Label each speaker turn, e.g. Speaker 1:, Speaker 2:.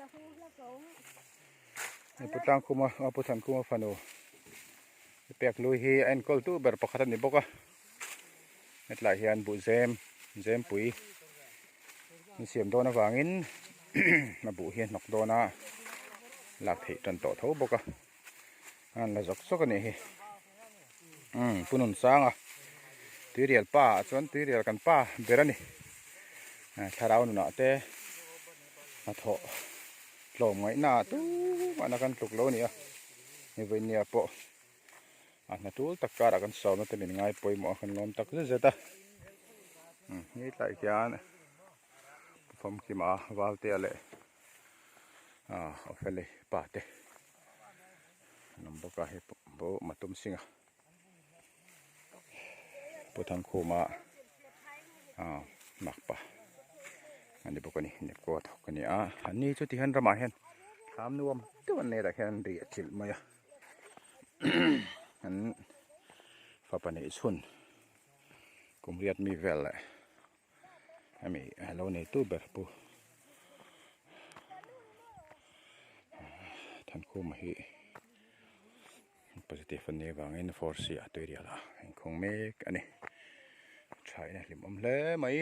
Speaker 1: Pu Tlangkhuma a Pu Thankhuma fanu pek lui hi a enkawl tu ber pakhat a ni bawk a hetlai hian buhzem zempui an siam dawn avangin a buh hi a hnawk dawn a lak theih tan tawh tho bawk a an la zawk zawk a nih hi umm Pu Nunsanga tuirial pa ah chuan tuirial kan pa ber a ni thlarau nunah te hnathawh tlawm ngaihna ah tumah na kan tluk lo a ni a ni vawinia pawh a hna tul tak karah kan sawmna te min ngai pawimawh a kan lawm tak zet zet a umm hetlai hian Pu Famkima Valtea leh ah Awfeli pa te an awm bawk a hei pawh Matum Singh a Pu Thangkhuma ah makpa a ni bawk a ni Nepco a thawk a ni a an ni chu tihian ramah hian thlam nuam deuh an nei tah hian an riah chilh mai a an fapa neih chhun kum riat mi vel leh hemi lo neitu ber pu Thankhuma hi positive an nih avangin force a tui rial a inkhawng mek a ni tha in a hlimawm hle mai.